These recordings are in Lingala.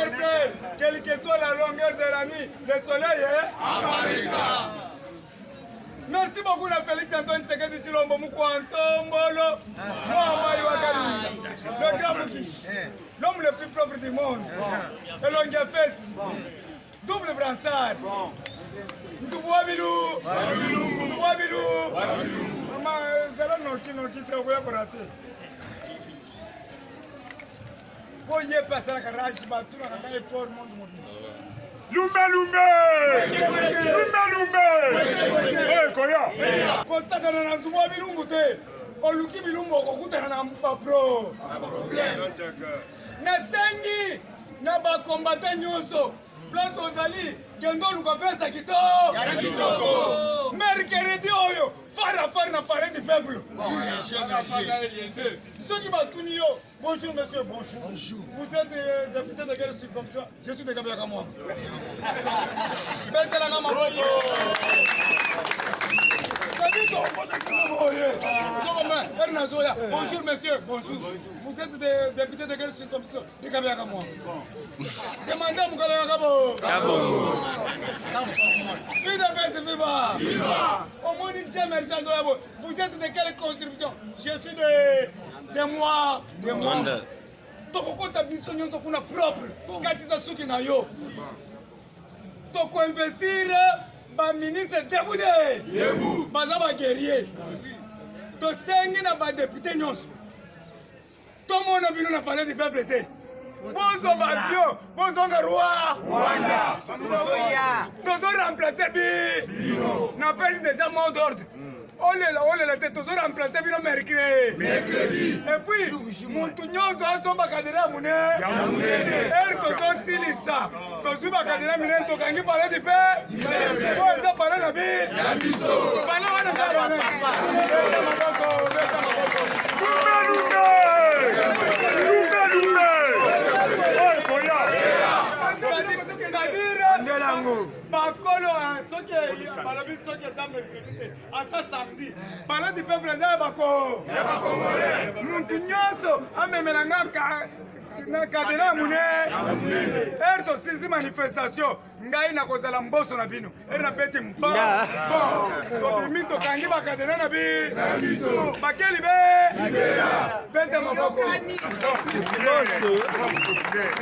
Mes chers frères, quelle que soit la longueur de la nuit, le soleil est apparaîtra. Merci beaucoup na Félix Antoine Tshisekedi Tshilombo Mukwantombolo Mwambayi wa Kalinga, le grand Mukishi, l'homme le plus propre du monde, elongi ya fête, double brassard, nzubu wa bilu, nzubu wa bilu, mama zala noki noki te okoya korate. Po ye mpe asalaka rage batunaka ngai effort monde mobimba. Lumbe lumbe! Lumbe lumbe! Eh koya! Kosakana na nzubu ya bilumbu te. Oluki bilumbu okokutana na bapro. Nasengi na bakombate nyonso place ozali kende oluka veste ya kitoko. Mercredi oyo fara fara na palais du peuple. Soki batuni yo Bonjour monsieur, bonjour. Bonjour. Vous êtes euh, député de quelle circonscription Je suis de Kabila Kamwa. Betela na maboko. Bonjour monsieur, bonjour. Vous êtes de, député de quelle circonscription De Kabila Kamwa. Demandez à Mukala Kabo. Kabongo. UDPS viva. Viva. Au moins, vous êtes de quelle conscription Je suis de de moi de moi tokokota biso nyonso kuna propre katisa suki na yo tokoinvestir baministre debout de baza baguerrier tosengi na badepute nyonso tomona bino na palais du peuple te bozwa bavio bozonga roi tozo remplace bi napesi deja mot d'ordre olela olela te tozo remplace bino mercredi et puis muntu nyonso asomba kadena ya monene ere tozosilisa tozwi bakadena minene tokangi palais du pe po eza palais na bi palais wana eza beta maboko beta maboko bakolo soki balobi soki eza mercredi te ata samedi palais du peuple eza ya bako muntu nyonso amemela nga na kadena ya monene ere tosilisi manifestation ngai nakozala mboso na bino ere nabeti mpa tobimi tokangi bakadena na bi bakeli be bete maboko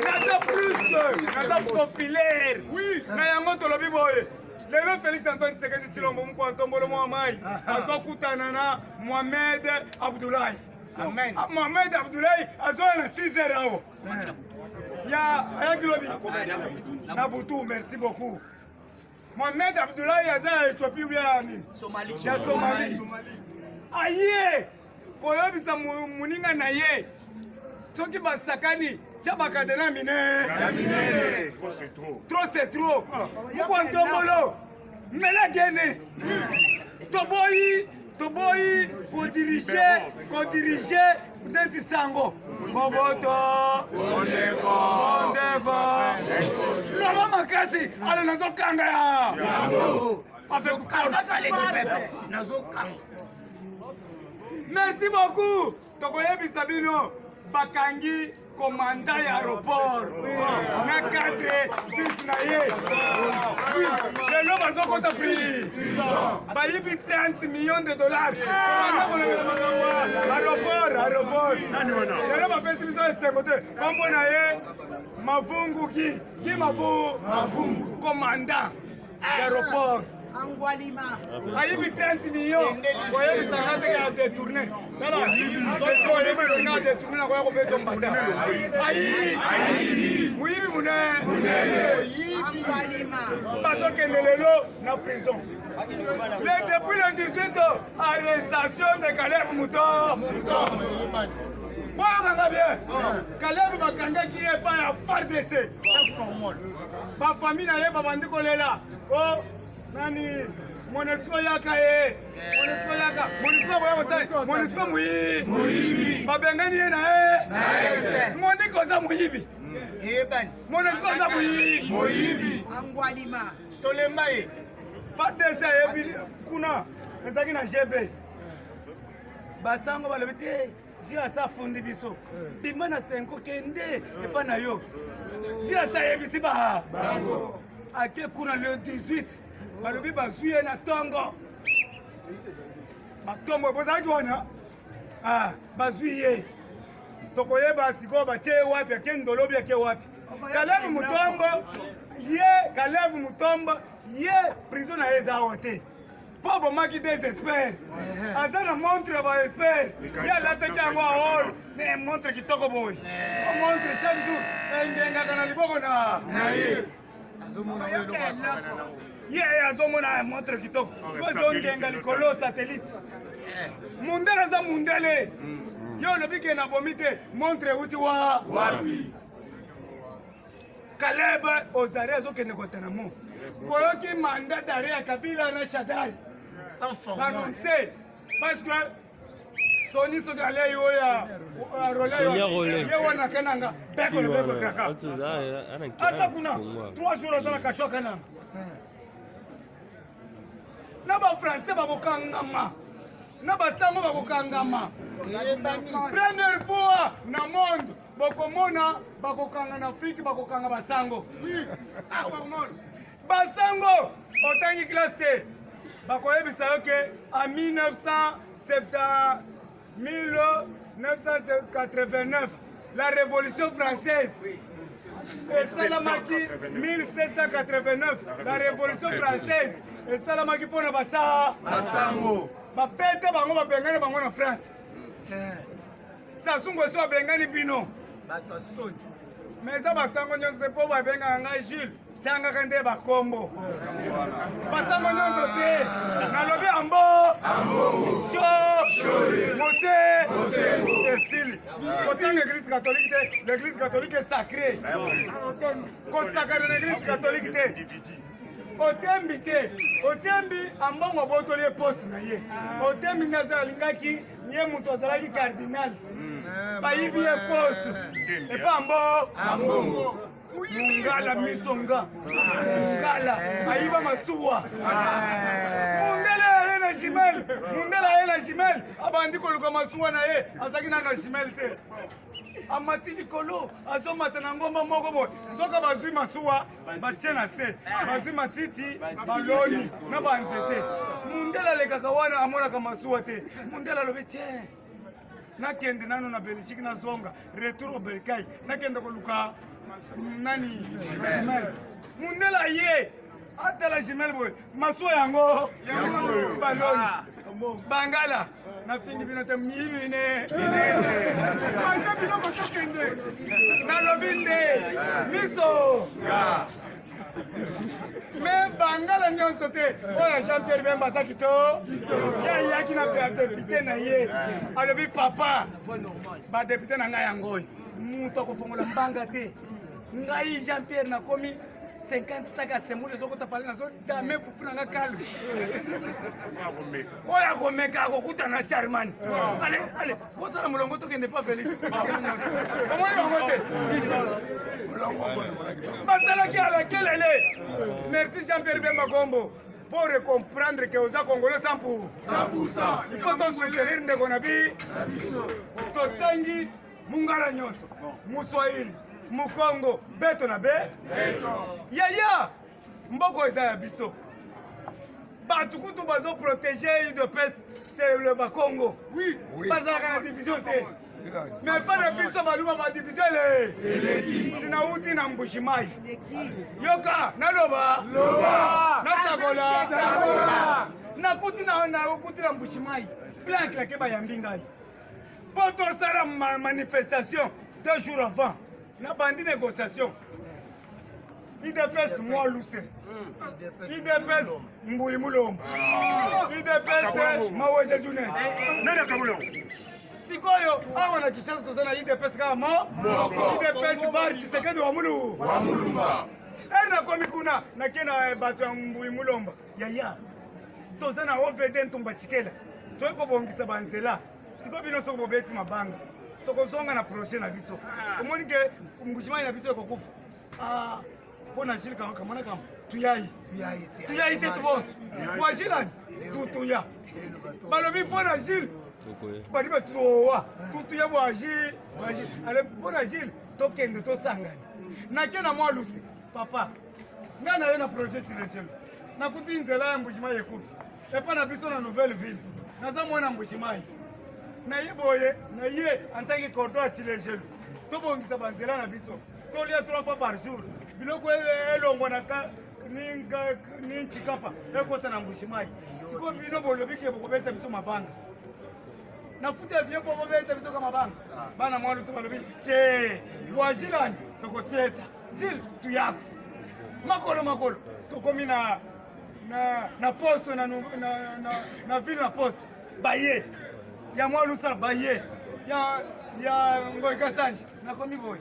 naza plus que naza populaire na yango tolobi boye lelo félix antoine tshisekedi tshilombo mokwa ntombolo mwa mai azokutana na mohamed abdoulaye Amen. Ah, Mohamed Abdoulaye azoya na 6 heures awa ya ayaki lobi na butu merci beaucoup Mohamed Abdoulaye aza ya Ethiopie ou bien ya nini ya Somalie aye koyebisa moninga na ye soki basakani tya bakadena minene trop c'est trop mokwa ntombolo mela gene toboyi toboyi kodirige kodirige neti sango boboto bondeko loba makasi ale nazokanga ya avec force merci beaucoup tokoyebisa bino bakangi komanda ya aéroport na cadre fils na ye lelo bazokota pri bayibi 30 millions de dollars banda kolobela makambo aéroport aéroport lelo bapesi biso esengo te kombo na ye mavungu gi gi mavu komanda aéroport Angwalima. Ayibi 30 millions. Koyebisa nga te ya détourné. Tala, soki oyebisi nga détourné nakoya kobeta mbata. Ayi. Moyibi munene. Angwalima. Bazokende lelo na prison. Le, depuis le 18 arrestation de Caleb Mouton. Boyokanga bien. Caleb bakangaki ye epai ya FARDC. Bafamille na ye babandi kolela. O nani Monesco yaka ye. Monesco yaka. Monesco boya kosala. Monesco muyi. Muyibi. Babengani ye na ye. Monique oza muyibi. Eyebani. Monesco oza muyibi. Moyibi. Angwalima. Tolemba ye. FARDC ayebi kuna ezalaki na GB. Basango balobi te zi asa afundi biso bima na senko kende epa na yo. Jules asi ayebisi ba ake kuna le 18, balobi bazwi ye na ntongo, batombo bozalaki wana. Ah, bazwi ye, tokoyeba sikoyo batie ye wapi, ake ndolobi, ake wapi. Kalev Mutombo ye, Kalev Mutombo ye, prison na ye eza awa te, mpo abomaki des experts. Aza na montre ya baexpert, ye alataki yango aor, mais montre kitoko boye, montre chaque jour engengaka na liboko na ye. Ye azomona montre kitoko, sikoyo ezongenga likolo satellite. Mundele aza mundele. Yo olobi ke nabomi te, montre euti wa wapi? Kaleb ozari azokende Guantanamo. Boyoki mandat d'arrêt ya Kabila na Shadary annoncé, parce que soni soki alei oyo ya Sonia. Ye wana Kananga bekolo beko kaka aza kuna 3 jours, aza na kasho Kananga na bafrançais bakokangama, na basango bakokangama. Première fois na monde bokomona bakokanga na Afrique, bakokanga basango. Basango otangi classe te, bakoyebisa yo ke a 1970, 1989, la Révolution française esalamaki. 1789, la Révolution française esalamaki mpona basa basango. Babete bango, babengani bango na France. Sassou Nguesso abengani bino. Bato ya soni. Mais eza basango nyonso mpo babengaka ngai Jules, tangaka nde bakombo basango nyonso te. Nalobi ambo sho mose esili kotanga Église catholique te. L'Église catholique est sacré, kosakana na Église catholique te. Otembi te, otembi ambongo abotoli ye poste na ye. Otembi nde aza alingaki ye, moto azalaki cardinal, bayibi ye poste epa ambo Ambongo. Mungala misonga, mungala ayiba masuwa. Mundele aye na jumelle, mundele aye na jumelle, abandi koluka masuwa na ye. Azalaki nano na jumelle te, amati likolo, azomata na ngomba moko boye, nzoka bazwi masuwa batie na se, bazwi matiti baloni na banzete. Mundele alekaka wana, amonaka masuwa te. Mundele alobi: "Tie, nakende nano na Belgique, nazonga retour au bercail, nakende koluka nani, jumelle." Mundele aye, atala jumelle boye, masuwa yango baloni. Bangala, nafingi bino te, miyibi ne. Baza biloko, tokende. Nalobi nde miso me bangala nyonso te. Oyo Jean Pierre Bemba aza kito, ye ayaki na badéputé na ye, alobi: "Papa, badéputé na ngai yango oyo, moto akofongola mbanga te. Ngai Jean Pierre nakomi 50 saka ya semoule ezokota pale, nazodame fufu na nga calme. Oyo akomeka akokuta na Charman. Ale ale, bosala molongo, tokende pa Félix." Omoni bango te, basalaki ala kelele. Merci Jean Pierre Bemba Gombo pour comprendre que oza Congolais 100 pour il faut tosoutenir ndeko na bi. Tosangi mungala nyonso, muswahili, mukongo, beto na be yaya, mboko eza ya biso. Bato kutu bazoprotéger UDPS, c'est le Bakongo, bazalaka na division te. Mais mpa na biso baluba, badivision ele sinauti na Mbushimai. Yoka naloba, nasakola, nakuti nakuti na Mbushimai plan claque, bayambi ngai mpo tosala manifestation 2 jours avant. Nabandi négociation, UDPS mwa luse, UDPS Mbui Mulomba, UDPS Maweze Junes. Nani akabula? Sikoyo awa na Kinshasa toza na UDPS kaka mo UDPS bar Tshisekedi wa Mulu wa Mulumba. Ere nakomi kuna, nake na bato ya Mbui Mulomba: "Yaya, toza na OVD Ntumba Tshikela, toyei kobongisa banzela. Sikoyo bino soki bobeti mabanga, tokozonga na projet na biso. Omoni ke Mbujimayi na biso ekokufa mpo na Jules kamona kama tuyai tuyai te, tubonso bwa Jules ani tutuya." Balobi mpo na Jules badi batuowa tutuya bwa Jules, ale mpo na Jules tokende tosangana. Nake na mwa lusi papa, ngai naye na projet Tshilejelu, nakuti nzela ya Mbujimayi ekufi epa na biso na nouvelle ville. Naza mwana Mbujimayi, naye boye naye en tant que cordon ya Tshilejelu, tobongisa banzela na biso, tolia 3 fois par jour, biloko elongwa na ni Tshikapa ekota na Mbujimayi. Sikoyo bino bolobi ke bokobeta biso mabanga, nafuta avion mpo bobeta biso ka mabanga. Bana mwa luso balobi te, bwajilani tokoseta zile tuyapo makolo makolo, tokomi na na na poste na na na, na ville na poste baye ya mwa lusa baye ya ya Ngoi Kasanji. Nakomi boye,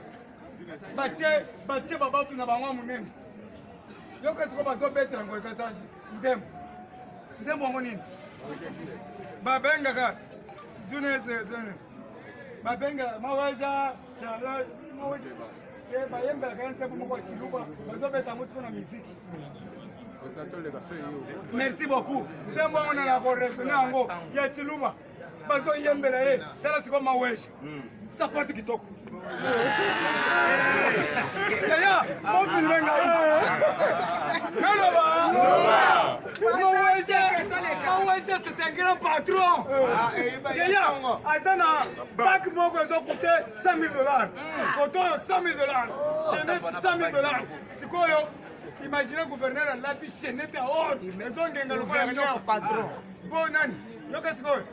batie batie babafu na bango monene. Yoka siko bazobetela Ngoi Kasanji nzembo. Nzembo yango nini babengaka? Junese babenga Maweja chala Maweja te, bayembelaka ye nzembo moko ya Tshiluba, bazobeta yango siko na miziki. Merci beaucoup. Nzembo yango na koresone yango ya Tshiluba, bazoyembela ye. Tala siko Maweja, sapatu kitoko. Yaya, bofilme ngai naloba. Maweja, Maweja, c'est un grand patron. Yaya aza na bak moko ezokute 100 000 $, koto oyo 100 000 $, chaînette 100 000 $. Sikoyo imagine gouverneur alati chaînette ya or ezongenga lokola Gouverneur patron. Bo nani, yoka sikoyo: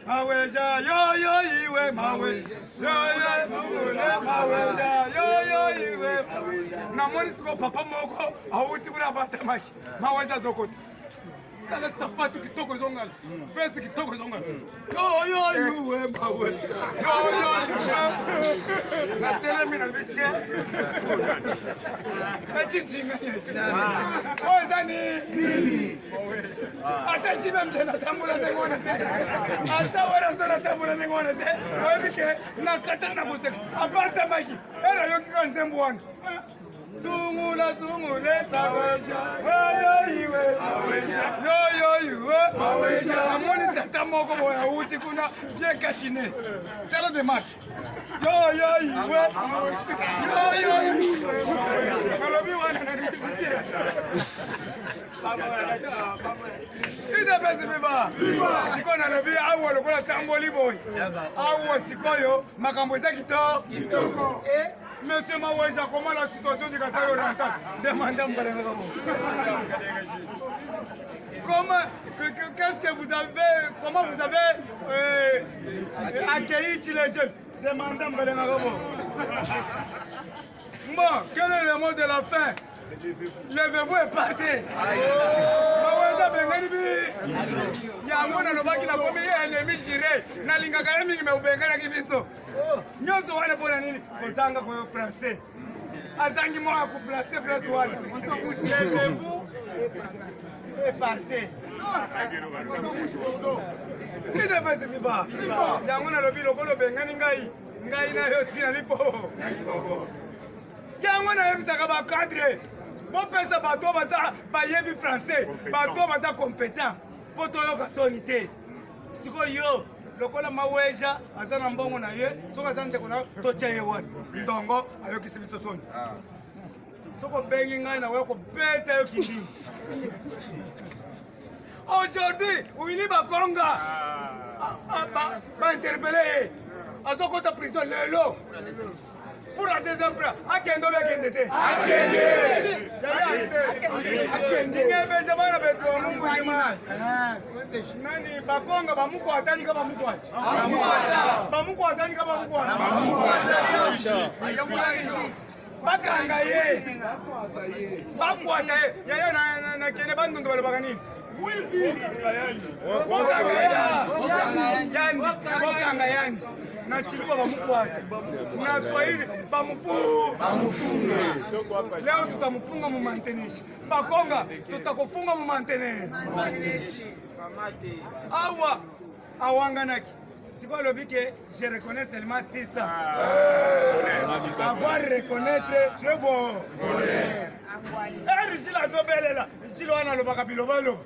Maweja yo yo iwe, maweja yo yo sungule, maweja yo yo iwe. Namoni sikoyo papa moko awuti kuna, abatamaki. Maweja azokota, sala sapatu kitoko ezongala, veste kitoko ezongala, yo yo iwe, maweja yo yo iwe. Natelemi na bitie ecincinga eci oyo eza nini? Ata jibe mte natambola ndenge wana te, ata wana so natambola ndenge wana te. Oyebi ke nakatani na koseka, abatamaki ere ayoki kaka nzembo wana: sungula sungule saweja yoyo iwe, yoyo iwe. Amoni tata moko boye awuti kuna, bien cache-nez. Tala démarche: yoyo iwe, yoyo iwe. Alobi wana na musicien. UDPS viva! Sikoyo nalobi awa, lokola tamboli boye awa, sikoyo makambo eza kitoko. Monsieur Maweja, comment la situation du Kasaï Oriental? Demandez à Mbalengaka. Comment, qu'est-ce que vous avez, comment vous avez accueilli les jeunes? Demandez à Mbalengaka. Bon, quel est le mot de la fin? Levez-vous et partez. Maweja bengani bi. Yango nalobaki, nakomi ye ennemi juré. Nalingaka ye mingi, me obenganaki biso. Nyonso wana mpona nini? Kozanga koyo français. Azangi moko ya koplace place wana. Levez-vous et partez. UDPS viva! Yango nalobi, lokola obengani ngai, ngai na yo ntina lipo. Yango nayebisaka bacadre, bopesa bato baza bayebi français, bato baza compétent, mpo toyoka soni te. Sikoyo yo lokola Maweja aza na mbongo na ye, soki aza ndeko na yo, totya ye wana. Ndongo ayokisi biso soni. Soki obengi ngai, nakoya kobeta yo kindingi. Aujourd'hui Willy Bakonga bainterpeller ye, azokota prison lelo pour la deuxième fois. Akende obi akende te? Ndingebeja bana betu bamumbujima nani? Bakonga bamukwatanika, bamukwati, bamukwatanika, bamukwata, bakanga ye, bakwata ye. Yaya, nakende Bandundu, balobaka nini? Bokanga yandi, bokanga yandi. Na Tshiluba bamukwata, na Swahili bamufu. Leo tutamufunga mu manteneshi. Bakonga tutakufunga mu manteneshi. Awa awanganaki. Sikoyo alobi ke je reconnais seulement 600. Avoir reconnaître, tu es vo ere. Jile azobelela, jile wana alobaka bilobaloba.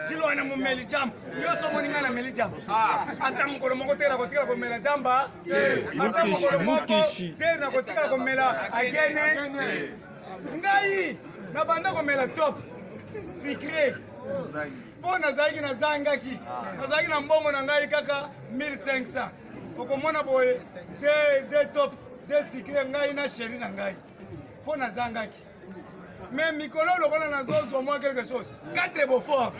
Silwana momeli jamba. Nyonso omoni ngai nameli jamba. Ata mokolo moko te nakotikala komela jamba. Ata mokolo moko te nakotikala komela agene. Ngai nabanda komela top sucré. Mpo nazalaki nazangaki. Nazalaki na mbongo na ngai kaka 1500. Okomona boye deux top, deux sucré ngai na chéri na ngai. Mpo nazangaki. Mais mikolo lokola nazozwa mwa quelque chose 4 beaufort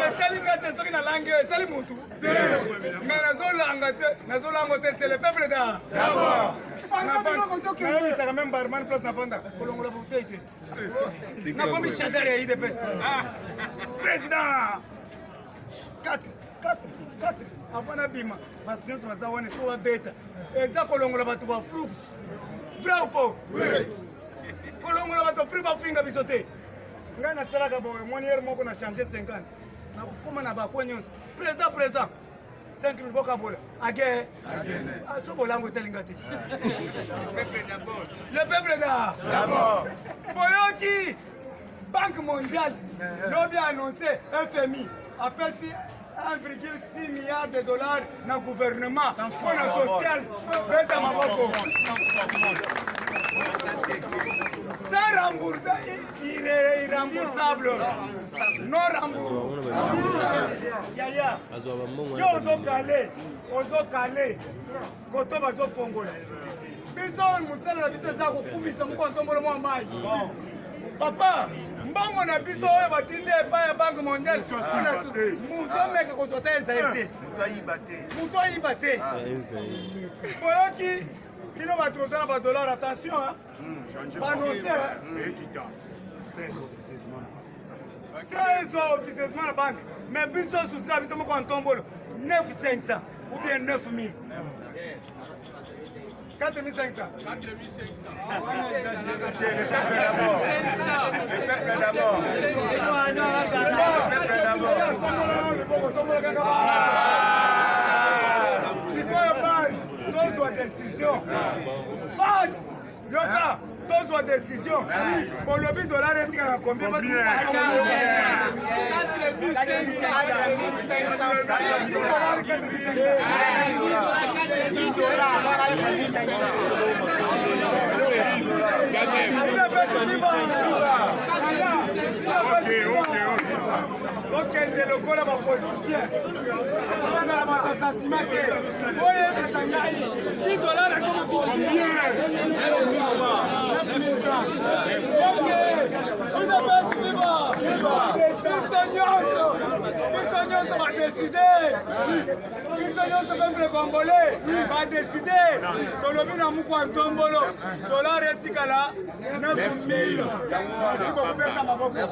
etali nga te soki nalangi oyo etali mutu mais nazolanga te nazolango te c'est le peuple da nayebisaka meme barman place nafanda kolongola bouteille te nakomi chanteur ya idps président 4 4 4 avant nabima bato nyonso baza wana esiko babeta eza kolongola bato ba flux vrai ou faux kolongola bato flux bafinga biso te ngai nasalaka boye moni heure moko na change 50 nakokóma na bakwe nyonso président président 5 mille bokabola age so bolango etalinga te le peuple d'abord boyoki Banque mondiale lobi annoncé FMI apesi 1,6 milliard de dollars na gouvernement mpo na social beta maboko sans rembourser irremboursable non remboursable yaya yo ozokale ozokale koto bazofongola biso mosala na biso eza kokumisa moko ntombolo mwa mai papa mbongo na biso oyo batindi epai ya banque mondiale moto ameka kozwa ta ezali te moto ayiba te boyoki bino bato boza na badollar attention banonse 16 officieusement na banque mais biso susi na biso moko ya ntombolo 9500 ou bien 9000 4500. 4500. Le peuple d'abord. Le peuple d'abord. Le peuple d'abord. Sikoyo base tozwa décision. Base yoka tozwa décision. Bolobi dollar etikala combien? Okende lokola bapoliticien bazala bato sentiment te oyebisa ngai 10 dollar biso nyonso badeside biso nyonso peuple congolais badeside tolobi na mukwa ntombolo dollar etikala 9000 merci beaucoup beta maboko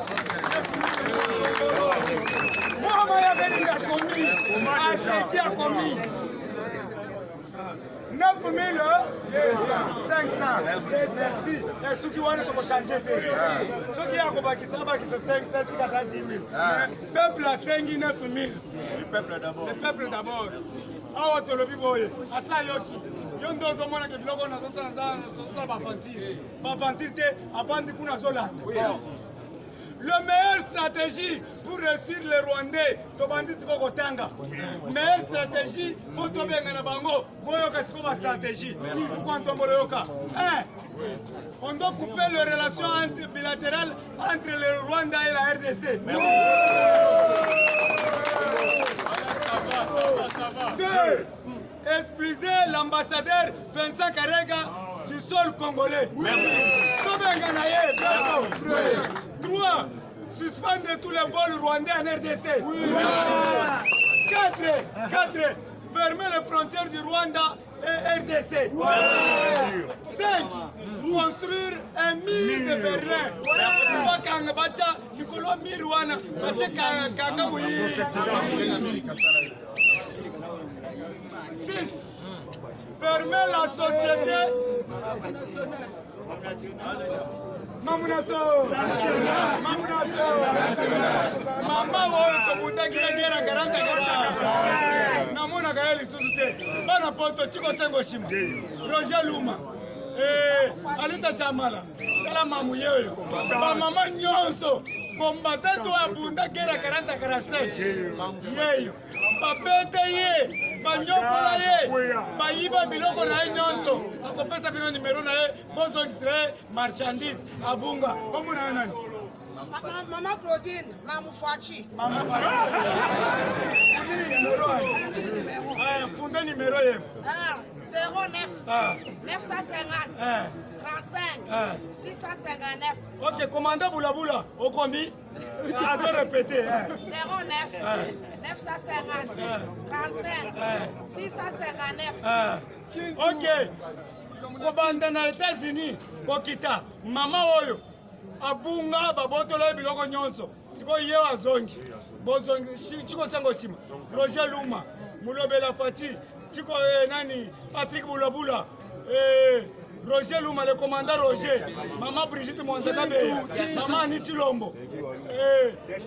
mwana ya belinga akomi aseki akomi 9500 merci soki wana tokochange te soki ya kobakisa abakisa 500 tikata 10 000 mais peuple asengi 9000 le peuple d'abord le peuple d'abord awa tolobi boye asa yoki yo nde ozomonaka biloko nazosala baventure baventure te avandi kuna azolanda. Le meilleure stratégie pour réussir les Rwandais, tobandi siko kotanga. Meilleure stratégie pour tobengana bango, boyoka siko ba stratégie. Pourquoi ntombolo yoka? 1. On doit couper les relations bilatérales entre le Rwanda et la RDC. 2. Expulser l'ambassadeur Vincent Karega du sol congolais. Tobengana ye. 3. Suspendre tous les vols rwandais en RDC. 4. Fermer les frontières du Rwanda et RDC. 5. Construire un mur de Berlin. Bakanga bacha likolo mur wana bache kanga buyi. 6. Fermer la société Mamunaso Mamunaso mama oyo tobundaki ye guerre 40 40 namonaka ye lisusu te bana poto tiko sengo shima Roger Luma Alita Chamala Tala mamu ye oyo. Bamama nyonso combattant oyo abunda guerre ya 40 45 yeyo babete ye banyokola ye bayiba biloko na ye nyonso akopesa bino nimero na ye bozongisela ye marchandise abunga kombo na yo nani? Mama Claudine, Mamu Fachi. Mama Fachi. Funda numéro ye. 09 950 35 659. Ok, commandant Boulabula, okomi. Azo répéter. 09 950 35 659. Ok. Kobanda na États-Unis, kokita mama oyo abunga babotola ye biloko nyonso sikoyo ye azongi bozongi chikosango nsima Roger Luma mulobela Fati chiko nani Patrick Bulabula Roger Luma le commandant Roger mama Brigitte Mwanzakabeya mama Ani Chilombo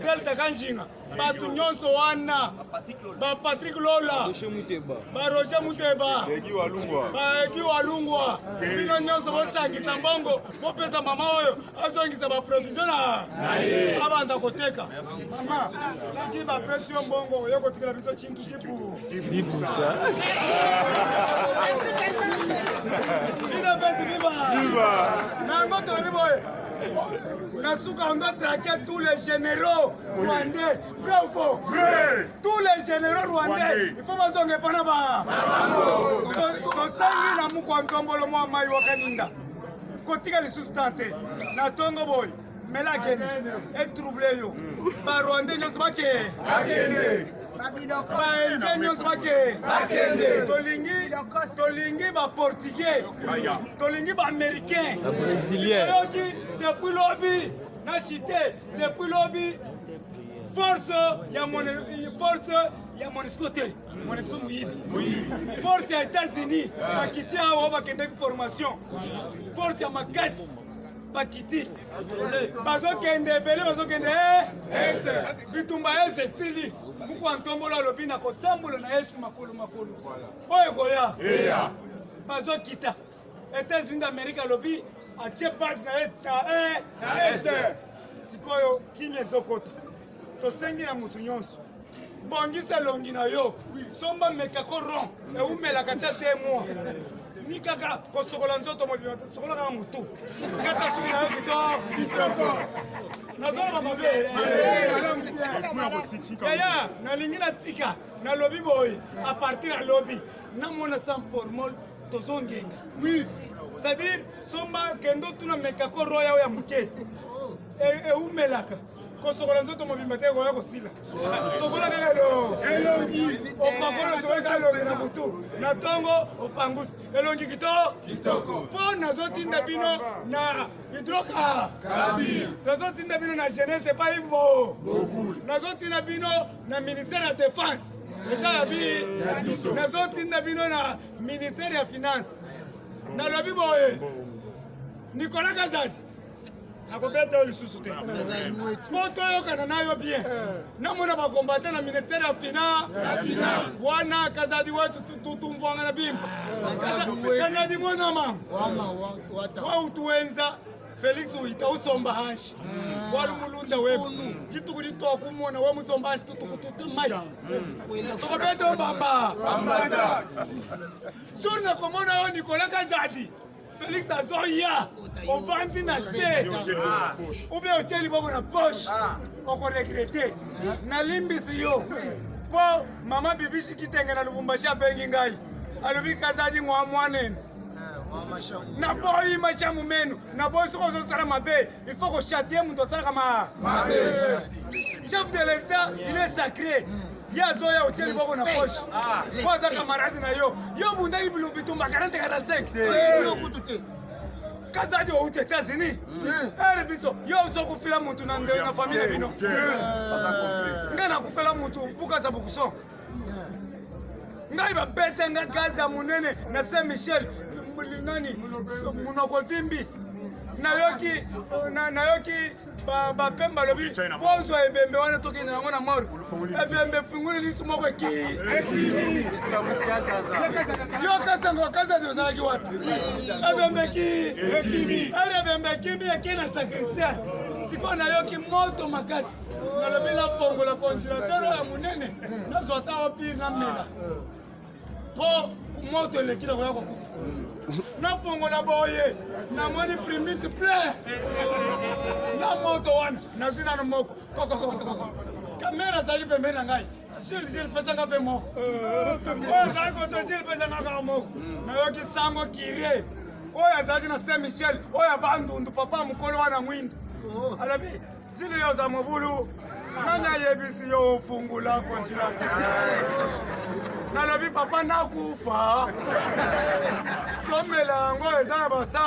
Delta Kanjinga bato nyonso wana ba Patrick Lola ba Roger Muteba ba Egi Walungwa bino nyonso bosangisa mbongo bopesa mama oyo azongisa ba provision na abanda koteka. Mama soki bapesi yo mbongo oyo kotikela biso chintu kipu dipusa. Bino pesi viva nango tolobi boye na suka on doit traquer tous les généraux rwandais. Vrai ou faux? Vrai. Tous les généraux rwandais, il faut bazonge mpona ba tosangi na mukwa ntombolo mwa mai wakaninda kotika lisusu tante na tongo boye mela geni etrouble yo ba rwandais nyonso bake baindien nyonso bake tolingi tolingi ba portugais tolingi ba américain brésilien oyoki depuis lobi na cité depuis lobi force ya force ya MONUSCO te MONUSCO moyibi force ya États-Unis bakiti awa bakendaki formation force ya makasi bakiti bazokende ebele bazokende bitumba ese esili mukwa ntombolo alobi na kotambola na este makolo makolo oyo ekoya bazokita États-Unis d'Amérique alobi atie base na ye na este sikoyo kimia ezokota tosengi na mutu nyonso bongisa elongi na yo somba mekako rond eumelaka te te mwa ni kaka kosokola nzoto mobimba te sokola kaka motu kata suki na yo kitoko nazoloba mabe yaya nalingi natika nalobi boye a partir ya lobi namona sans formol tozongenga oui c'est-à-dire somba kendo tuna mekako roya oyo ya moke eumelaka kosokola nzoto mobimba te koya kosila sokola kaka elongi opakola sokola kaka elongi na butu na ntongo opangusi elongi kitoko mpo nazotinda bino na hydroka nazotinda bino na jeunesse epai ivo nazotinda bino na ministère ya défense eza ya bi nazotinda bino na ministère ya finance nalobi boye Nicolas Kazadi akobeta yo lisusu te mpo toyokana na yo bien namona bakombate na ministère ya finance wana Kazadi wetu tumvwanga na bimba Kazadi mwana mama wautuwenza Felix uita usomba hanshi wali mulunda webu chituku litokumona we musomba hanshi tutukututa mai tokobeta mbamba jour nakomona yo Nicolas Kazadi Félix azoya ovandi na se ou bien otie liboko na poche okoregrete nalimbisi yo mpo mama Bibishi Kitenge na Lubumbashi abengi ngai alobi Kazadi ngwa mwanene naboyi machamu menu naboyi soki ozosala mabe il faut kochatie moto asalaka mabe chef de l'état il est sacré ye azoya otie liboko na poche po aza camarade na yo yo obundaki bitumba 40 45 Kazadi outi États-Unis ere biso yo ozokufila mutu na na famille na bino ngai nakufela mutu bukasa bukuson ngai babete nga gazi ya monene na Saint Michel nani munoko vimbi nayoki nayoki Bapembe balobi bozwa ebembe wana tokende yango na morgue. Ebembe efungoli lisu moko ekimi. Yo Kasongo Kazadi ozalaki wapi? Ebembe ki ere ebembe ekimi eke na sacristain. Sikoyo nayoki moto makasi, nalobi nafongola congélateur oyo ya monene, nazwa ata opire namela mpo moto eleki nakoya kokufa. Nafongola boye, namoni primis plein na moto wana. Nazwi nano moko kokokokoko. Kamera azalaki pembeni na ngai. Gilles, Gilles, pesanga mpe moko. Oyo azalaki koto, Gilles, pesanga kaka moko. Nayoki sango kire oyo azalaki na Saint Michel, oyo ya Bandundu, papa mokolo wana mwindu, alobi: "Gilles, yo oza mobulu, nani ayebisi yo ofungula congélateur?" Nalobi: "Papa, nakufa, tomela yango, eza na basa."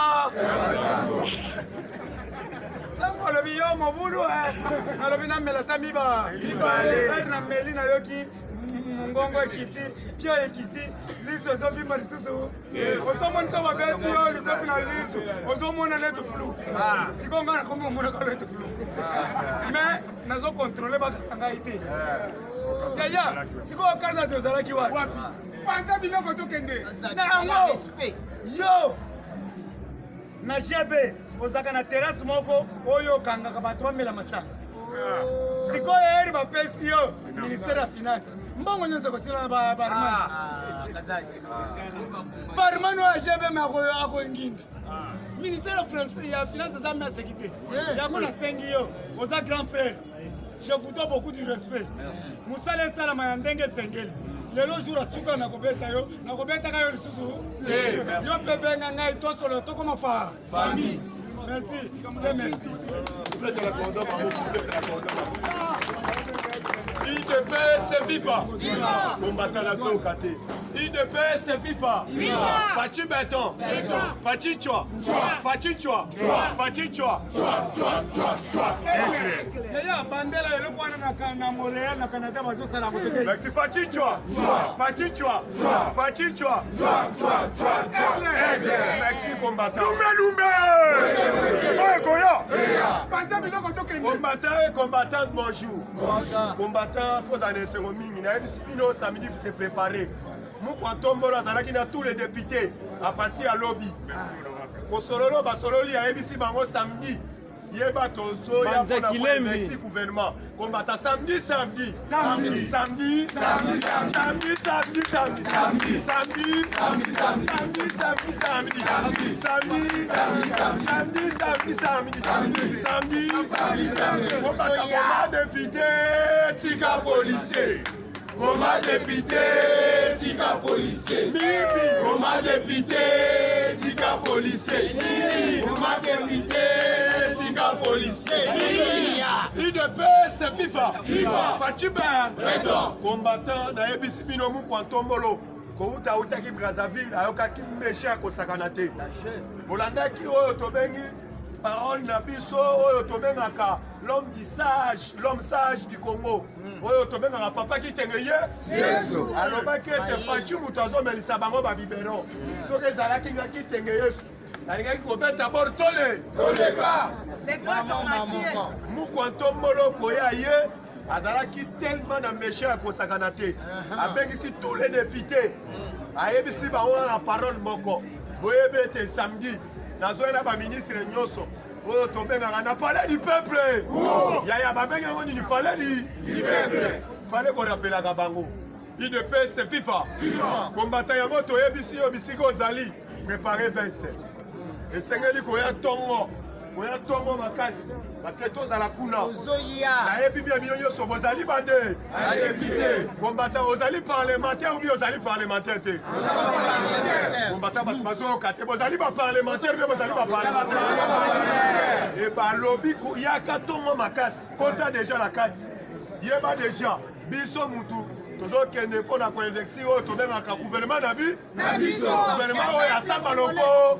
Sango alobi: "Yo mobulu." Nalobi: "Namela ata miba." Ere nameli, nayoki mongongo ekiti, pio ekiti, liso ezovimba lisusu. Ozomonisa babeti yo likofi na liso, ozomona neti flou. Sikoyo ngai nakomi omonaka neti flou, mais nazocontrôler bakaka ngai te. Yaya, sikoyo Kazadi ozalaki wapi? Panza biloko, tokende. Na yango yo na GB ozalaka na terrasse moko oyo okangaka bato bamela masanga. Sikoyo eri bapesi yo ministère ya finance, mbongo nyonso ekosila na barman. Barman oyo ya GB me akoinginda ministère ya finance, eza maseki te. Yango nasengi yo, oza grand frère, je vous dois beaucoup du respect. Mosala esalama ya ndenge esengeli. Lelo jour asuka, nakobeta yo, nakobetaka yo lisusu. Yo mpe benga ngai, tosolo, tokoma fa famille. Merci, Dieu merci. UDPS viva! Combattant nazoyoka te. UDPS viva! Fatshi béton! Fatshi tchwa! Fatshi tchwa! Fatshi tchwa! Yaya, bandela eloko wana na Montréal, na Canada, bazosala kotoke. Merci. Fatshi tchwa! Fatshi tchwa! Fatshi tchwa! Merci combattant. Lumbe lumbe! Oyo koya! Panza biloko, tokende. Combattant et combattante, bonjour. Combattant, fozala na esengo mingi. Nayebisi bino, samedi se préparer. Mukwa Ntombolo azalaki na tous les députés afati alobi kosololo, basololi, ayebisi bango samedi yeba tozoya mpona koinvestir gouvernement. Combattant, samedi, samedi, samedi, samedi, samedi, samedi, samedi, samedi, samedi, samedi, samedi, samedi, samedi, samedi, samedi, samedi, samedi, samedi. Combattant, moma député tika policier, moma député tika policier, bibi, moma député tika policier, moma député tika policier. UDPS viva! Fatshi béton! Combattant, nayebisi bino, mukwa Ntombolo kouta autaki Brazzaville, ayokaki meshe ya kosakana te. Bolandaki oyo tobengi parole na biso, oyo tobengaka l'homme du sage, l'homme sage du Congo, oyo tobengaka papa Kitenge ye Yesu, alobaki ete Fatshi moto azomelisa bango babiberon. Soki ezalaki nga Kitenge Yesu, nalingaki kobeta bor tole toleka. Mukwa Ntombolo koya, ye azalaki tellement na méchant ya kosakana te. Abengisi tous les députés, ayebisi bango na parole moko: boyebi ete samedi nazoya na baministre nyonso oyo tobengaka na palais du peuple. Yaya, babengi yango nini? Palais du peuple. Fale korapelaka bango. UDPS viva! Combattant, yango toyebisi yo, bisika ozali, prépare veste. Esengeli koya ntongo, koya ntongo makasi, parce que tozala kuna. Nayebi bia bino nyonso bozali bade badéputé. Combattant, ozali parlementaire ou bien ozali parlementaire te? Combattant, bato bazoyoka te. Bozali baparlementaire mpe bozali baparlementaire e balobi yaka ntongo makasi, kota déjà na kati. Yeba déjà biso mutu tozokende mpona koinvestir oyo tobengaka gouvernement na bi gouvernement oyo asamba loko.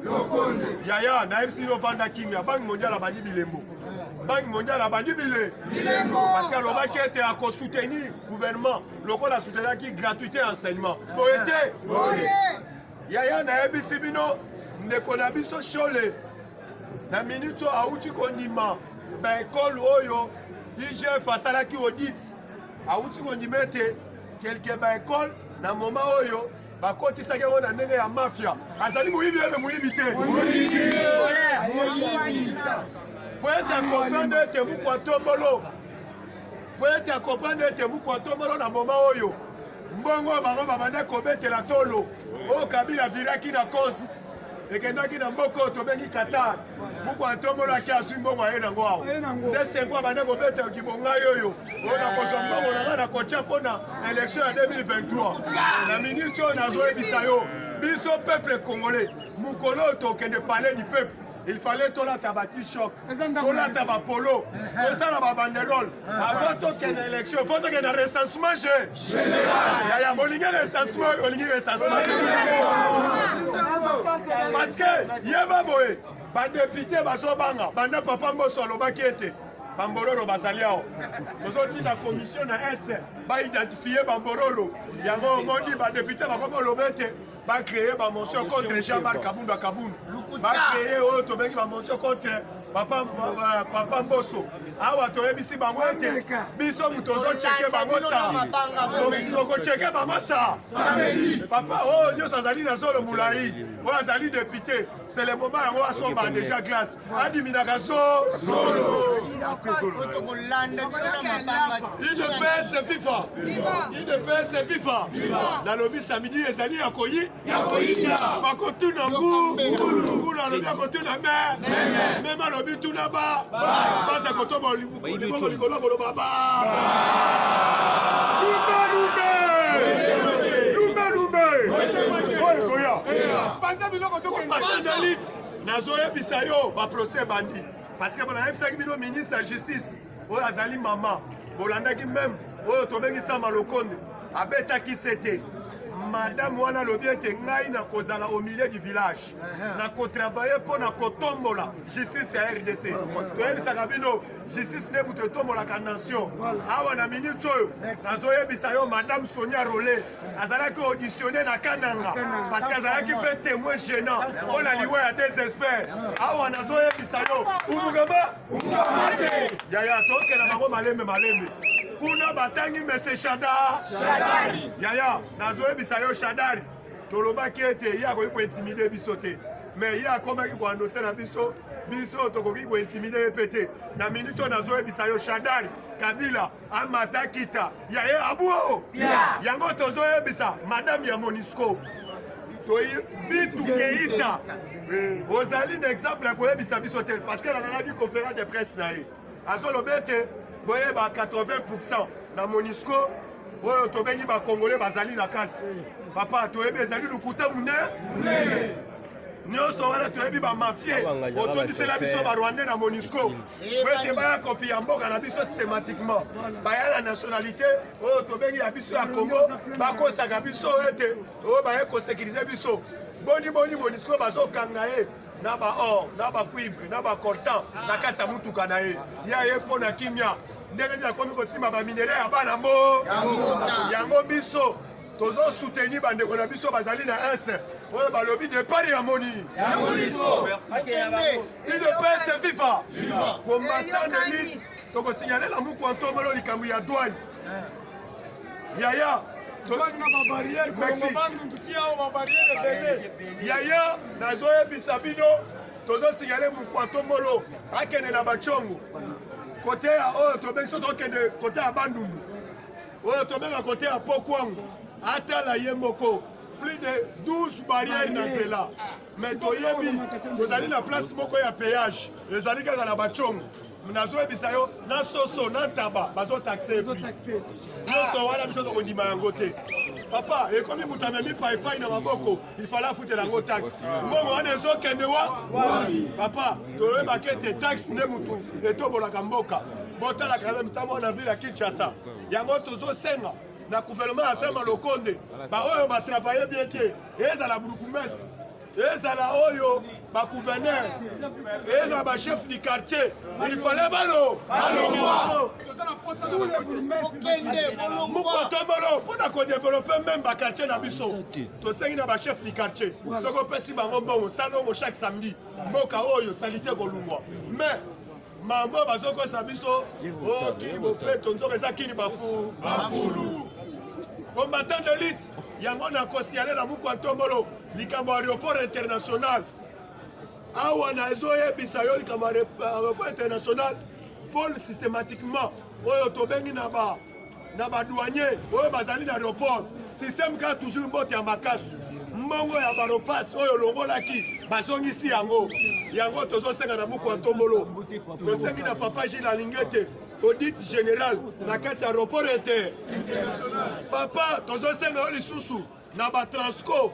Yaya, nayebisi yo, vanda kimia. Banque mondiale abandi bilembo, Banque mondiale abandi bile, parce que alobaki ete akosoutenir gouvernement lokola asoutenaki gratuité enseignement. Boye te, yaya? Nayebisi bino, ndeko na biso Shole na minute oyo awuti kondima. Baekole oyo IGF asalaki audit, awuti kondima ete quelque baekole na moment oyo bakotisaki yango na ndenge ya mafia. Azali moyibi ebe moyibi te? Moyibi. Po ete acomprendre ete Mukwa Tombolo, po ete acomprendre ete Mukwa Tombolo na moment oyo mbongo bango babanda kobetela tolo oyo Kabila viraki na compte ekendaki na mboka oyo tobengi Qatar. Mukwa Tombolo ake azwi mbongo aye nango awa, nde sengo abanda kobeta kibongai oyo oyo nakozwa mbongo na ngai nakotya mpo na élection ya 2023. Na minute oyo nazoyebisa yo, biso peuple congolais, mokolo oyo tokende palais du peuple, il fallait tolata ba t-shirt, tolata ba polo, tosala ba banderole avant tokende élection. Faut tokende na recensement général. Yaya, bolingi recensement, olingi recensement, parce que yeba boye, badéputés bazobanga. Banda papa Mboso alobaki ete bambororo bazali awa, tozotinda commission na est baidentifie bambororo yango. Omoni badéputés bakomi oloba ete bacréer bamotion contre Jean-Marc Kabund Kabund, bacréer oyo tobengi bamotion contre papa, papa Mboso. Awa toyebisi bango ete biso moto ozochecker bango sa, tokochecker bango sa. Papa oyo nyonso azali na zolo molai, oyo azali député, c'est le moment yango asomba déjà glace, adiminaka zo zolo. UDPS viva! UDPS viva! Nalobi samedi ezali ya koyi, bakotuna ngu ngulu, alobi akotuna me meme, alobi tuna ba basa kotoba liboko likolo, koloba ba lumbe lumbe lumbe oyo koya. Panza biloko, tokende. Combattant, nazoyebisa yo, baprocès bandi, parce que nayebisaki bino, ministre ya Justice oyo azali mama, bolandaki même oyo tobengi Sama Lokonde abetaki sete. Madame wana alobi ete ngai nakozala au milieu du village, nakotravailler mpo na kotombola justice ya RDC. Toyebisaka bino, justice nde moto etombolaka nation. Awa na minute oyo nazoyebisa yo, madame Sonia Rolley azalaki auditionné na Kananga, parce que azalaki mpe témoin gênant mpo na liwa ya des experts. Awa nazoyebisa yo, umukama yaya, tokenda bango malembe malembe. Kuna batangi mese Shada. Yaya, nazoyebisa yo, Shadari, tolobaki ete ye akoki kointimider biso te, mais ye akomaki koannoncer na biso, biso tokoki kointimider ye mpe te. Na minute oyo nazoyebisa yo, Shadari, Kabila amata kita ya ye abuo. Yango tozoyebisa madame ya MONUSCO, Bintou Keita, ozali na exemple ya koyebisa biso te, parce que nalandaki conférence de presse na ye, azoloba ete boyeba 80 na MONUSCO oyo tobengi bacongolais bazali na kati. Papa, toyebi ezali lokuta monene nyonso wana. Toyebi bamafie otondisela biso barwandais na MONUSCO po ete baya kopi ya mboka na biso systématiquement, baya na nationalité oyo tobengi ya biso ya Congo, bakosaka biso ete oyo baye kosécuriser biso. Boni boni MONUSCO bazokanga ye na baor, na bacuivre, na bacoltan na kati ya mutuka na ye? Ye aye mpo na kimia, ndenge nini akomi kosimba baminerais ya bana mbo yango? Biso tozosoutenir bandeko na biso bazali na est oyo balobi départ ya moni. UDPS viva! Combattant d'élite, tokosignalela Mukwa Ntombolo likambo ya douane, yaya. Na babarrière kolongo Bandundu ti awa, babarrière ebele. Yaya, nazoyebisa bino, tozosignaler Mukwa Ntombolo akende na bacongo kote ya oyo tobengi so, tokende kote ya Bandundu oyo tobenga kote ya Pokwango, atala ye moko, plus de 12 barrière na nzela. Mais toyebi tozali na place moko ya péage, ezali kaka na bacongo. Nazoyebisa yo, na soso na ntaba bazotaxer nyonso wana. Biso tokondima yango te. Papa, ekomi moto amemi paipai na maboko, ifale afutela yango taxe. Mbongo wana ezokende wa? Papa, toyebaka ete taxe nde motu etombolaka mboka. Botalaka meme ntango na ville ya Kinshasa. Yango tozosenga na gouvernement ya Sama Lokonde, baoyo batravailler bien te, ezala bourgmestre, ezala oyo bagouverneur, ezala bachef du quartier, il fallait balo balongwa. Mukwa Tombolo mpona kodévelopper même baquartier na biso. Tosengi na bachef du quartier, soki opesi bango mbongo, salongo chaque samedi, mboka oyo saleté kolungwa. Mais Mambo bazokosa biso o kini bopeto, nzoka eza kini bafu bafulu. Combattant d'élite, yango nakosiale na mukwa ntombolo likambo ya aéroport international. Awa nazoyebisa yo likambo ya aéroport international, vol systématiquement oyo tobengi na ba na badouanier oyo bazali na aéroport, système kaka toujours mbote ya makasu, mbongo ya baropas oyo olongolaki bazongisi yango. Yango tozosenga na mukwa ntombolo, tosengi na papa Gilles Alingete, audit général na kati ya aéroport ete papa, tozosenga yo lisusu na batransco,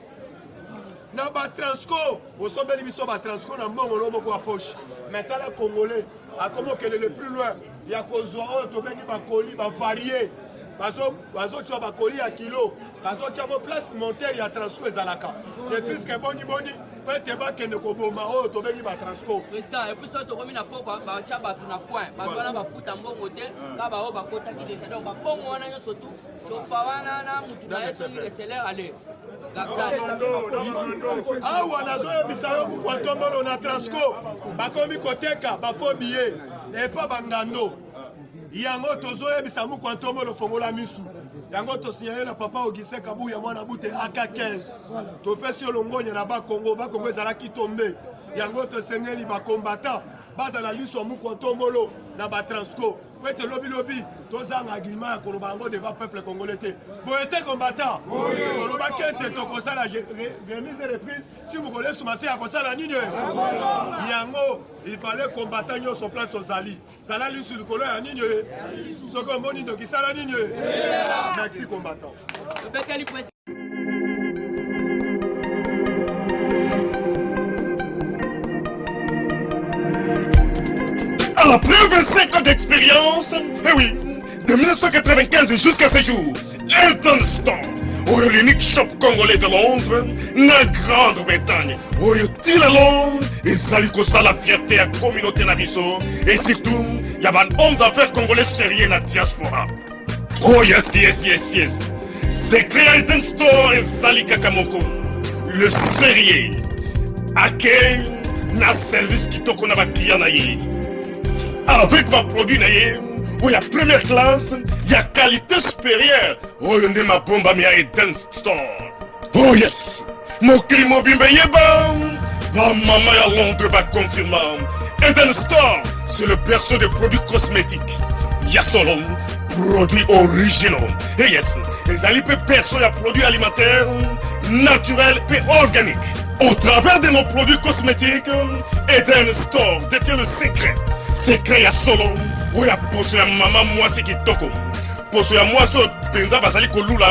na batransco osombeli biso batransco na mbongo no moko ya poche. Mais tala, Congolais akomi okende le plus loin ya kozwa oyo tobengi bacolis bavarie, bazotia bacolis ya kilo, bazotia mo place montere ya transco ezalaka ne eboni boni po ete bakende koboma oyo tobengi batransco. Président, et puis soki tokomi na poko, batya bato na coin, bato wana bafuta mbongo te, kaka baoyo bakotaki déjà. Donc babongo wana nyonso tu cofa wana na mutu na ye, soki receleur ale. Awa nazoyebisa yo, mukwa ntombolo, na transco bakomi koteka bafaux billet epa bangando. Yango tozoyebisa mukwa ntombolo, fongola misu. Yango tosignale na papa Augustin Kabuya, mwana bute ak 15, topesi yo longonya na Bakongo. Bakongo ezalaki tombe. Yango tosengeli bacombattant bazala liso ya mukwa ntombolo na batransco, po ete lobilobi tozanga argument ya koloba yango devant peuple congolais te. Boye te, combattant? Tolobaki ete tokosala remise et reprise ti mokolo esuma se ya kosala nini. Yango il fallait combattant nyonso, place ozali, zala lisu likolo ya nini. Soki omoni ndoki, sala nini? Merci, combattant. Tobeteli. Après 25 ans d'expérience, eh oui, de 1995 jusqu'à ce jour, Elton Store, oyo l'unique shop congolais de Londres, na Grande-Bretagne, oyo tina Londres, ezali kosala fierté ya communauté na biso, et surtout, ya ba homme d'affaires congolais sérieux na diaspora. Oh yes. Secret ya Elton Store ezali kaka moko. Le sérieux. Accueil na service kitoko na baclient na ye. Avec baproduit na ye oyo ya première classe, ya qualité supérieure, oyo nde mabombami ya Eden Store. Oh yes, mokili mobimba eyeba, bamama ya Londres baconfirma, Eden Store, c'est le berceau des produits cosmétiques ya solo, produits originaux. Et yes, ezali mpe berceau ya produits alimentaires naturels mpe organiques. Au travers de nos produits cosmétiques, Eden Store détient le secret, secret ya solo oyo ya poso ya mama mwasi kitoko, poso ya mwasi oyo mpenza bazali kolula,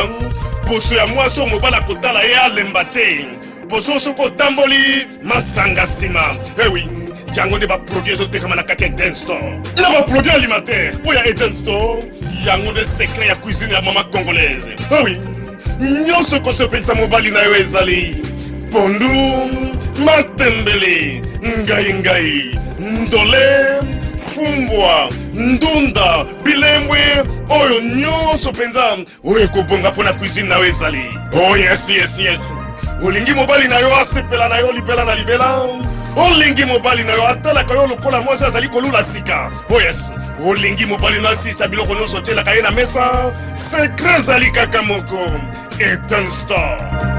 poso ya mwasi oyo mobali akotala ye alemba te, poso soki otamboli masanga nsima. Ewi, yango nde baproduit ezotekama na kati ya Eden Store, na baproduit alimentaire oyo ya Eden Store. Yango nde secret ya cuisine ya mama congolaise. Ewi, nyonso kosepelisa mobali na yo ezali pondu, matembele, ngai ngai, ndole, fumbwa, ndunda, bilembwe, oyo nyonso mpenza oyo ekobonga mpo na cuisine na yo ezali. Oh yes, olingi mobali na yo asepela na yo libela na libela, olingi mobali na yo atalaka yo lokola mwasi azali kolula sika. Oh yes, olingi mobali na asisa biloko nyonso otielaka ye na mesa, secret ezali kaka moko: Eden Store.